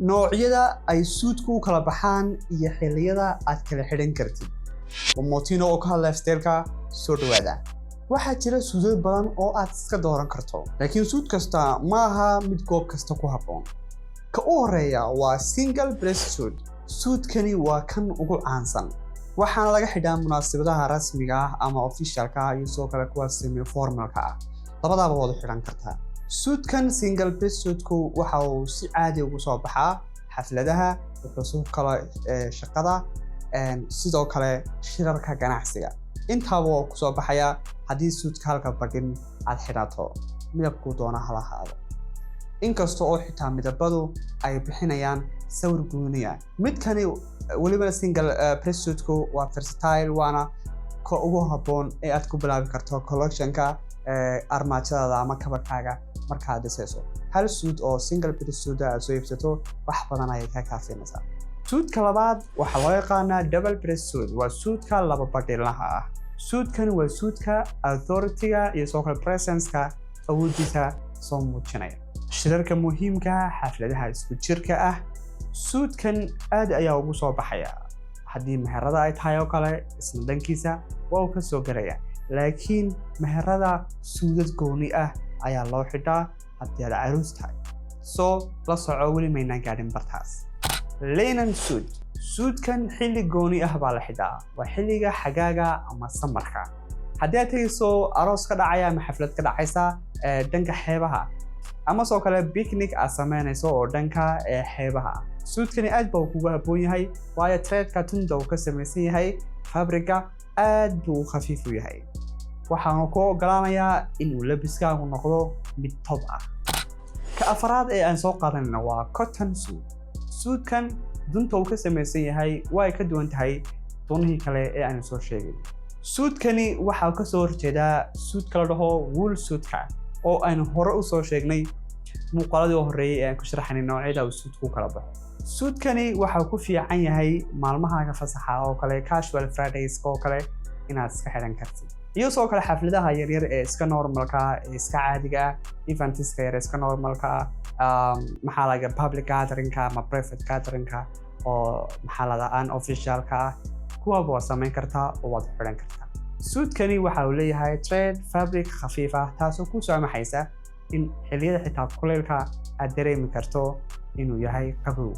Noocyada ay suudku u kala baxaan iyo xilliyada aad kala xidhan kartid. Waa Motino oo ka hadlaya style-ka. Soo dhawaada. Waxaa jira suudad badan oo aad iska dooran karto, laakiin suud kasta ma aha mid goob kasta ku habboon. Ka u horeeya waa single breast suit. Suudkani waa kan ugu caansan, waxaana laga xidhaa munaasabadaha rasmiga ah ama officialka ah iyo sidoo kale kuwa semi formalka ah. Labadaaba waad u xidhan kartaa. Suudkan single breast suitku waxa uu si caadi ugu soo baxaa xafladaha, wuxuu soo kalo shaqada, sidoo kale shirarka ganacsiga. Intaaba waa kusoo baxaya haddii suudka halka badhin aad xidhato, midabkuu doona hala ahaado, inkasta oo xitaa midabadu ay bixinayaan sawir gooniya. Midkani welibana single breast suitku waa versatile, waana ka ugu habboon ee aad ku bilaabi karto collectionka armaajadaada ama kabarkaaga. Markaad dhisayso, hal suud oo single breast suit aad soo iibsato wax badan ayay ka kaafinaysaa. Suudka labaad waxaa loo yaqaanaa double breast suit. Waa suudka laba badhilaha ah. Suudkani waa suudka authority-ga iyo sidoo kale presence-ka, awoodiisa soo muujinaya. Shirarka muhiimka ah, xafladaha isku jirka ah, suudkan aad ayaa ugu soo baxaya. Haddii meherada ay tahay oo kale, isla dhankiisa waa uu ka soo gelaya, laakiin meherada suudad gooni ah ayaa loo xidhaa haddii aad caruus tahay. Soo la soco, weli maynaan gaadhin bartaas. Linen suit. Suudkan xilli gooni ah baa la xidhaa, waa xilliga xagaaga ama summerka. Haddii aad tegayso aroos ka dhacaya ama xaflad ka dhacaysa dhanka xeebaha, ama sidoo kale picnic aad samaynayso oo dhanka xeebaha, suudkani aad baa kugu habboon yahay, waayo threadka tunda uu ka samaysan yahay, fabriga aad buu u khafiif u yahay. Waxaanu ku ogolaanayaa inuu labiskaagu noqdo mid top ah. Ka afraad ee aan soo qaadanayna waa cotton suit. Suudkan dunta uu ka samaysan yahay waa ay ka duwan tahay dunihii kale ee aanu soo sheegay. Suudkani waxaa ka soo horjeedaa suudka la dhaho wool suudka, oo aynu hore u soo sheegnay muuqaaladii horreeyay ee aan ku sharaxnay noocyada uu suudku u kala baxo. Suudkani waxaa ku fiican yahay maalmahaaga fasaxa oo kale, casual Fridays oo kale inaad iska xidhan kartid, iyo sidoo kale xafladaha yaryar ee iska normalka ah, ee iska caadiga ah, eventska yar ee iska normalka ah, maxaa laga public gatheringka ama private gatheringka oo maxaa lada unofficialka ah, kuwaaba waad samayn kartaa oo waad xidhan kartaa. Suudkani waxa uu leeyahay thread fabric khafiif ah, taasoo ku saamaxaysa in xilliyada xitaa kuleylka aad dareemi karto inuu yahay qabow.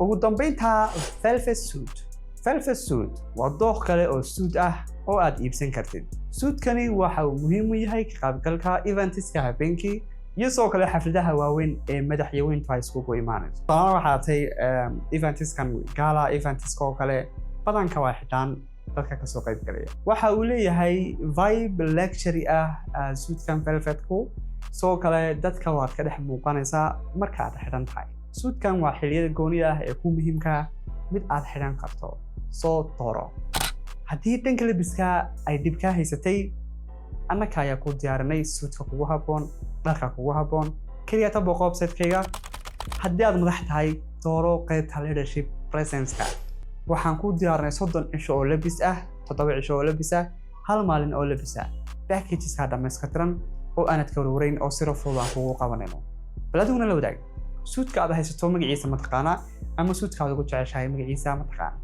Ugu dambeynta, velvet suit. Velvet suit waa dooq kale oo suud ah oo aad iibsan kartid. Suudkani waxa uu muhiim u yahay ka qaybgalka eventska habeenkii iyo sidoo kale xafladaha waaweyn ee madaxyaweyntu ay iskugu imaanayso. Tusaale, waxaa tay eventskan gala eventska oo kale, badanka waa xidhaan dadka kasoo qayb galaya. Waxa uu leeyahay vibe luxury ah suudkan velvetku. Sidoo kale dadka waad ka dhex muuqanaysaa marka aad xidhan tahay. Suudkan waa xilliyada goonida ah ee ku muhiimka mid aad xidhan karto. Soo dooro. Haddii dhanka labiska ay dhib kaa haysatay, annaka ayaa ku diyaarinay suudka kugu habboon, dharka kugu habboon. Keliya ta booqo website-kayga. Haddii aad madax tahay, dooro qaybta leadership presence-ka. Waxaan ku diyaarinay 30 cisho oo labis ah, 7 cisho oo labis ah, hal maalin oo labis ah, packageska dhammayska tiran oo aanad ka warwareyn oo siro fudud aan kugu qabanayno. Bal adiguna la wadaag, suudka aad haysato magaciisa ma taqaanaa, ama suudka aad ugu jeceshahay magaciisa ma taqaana?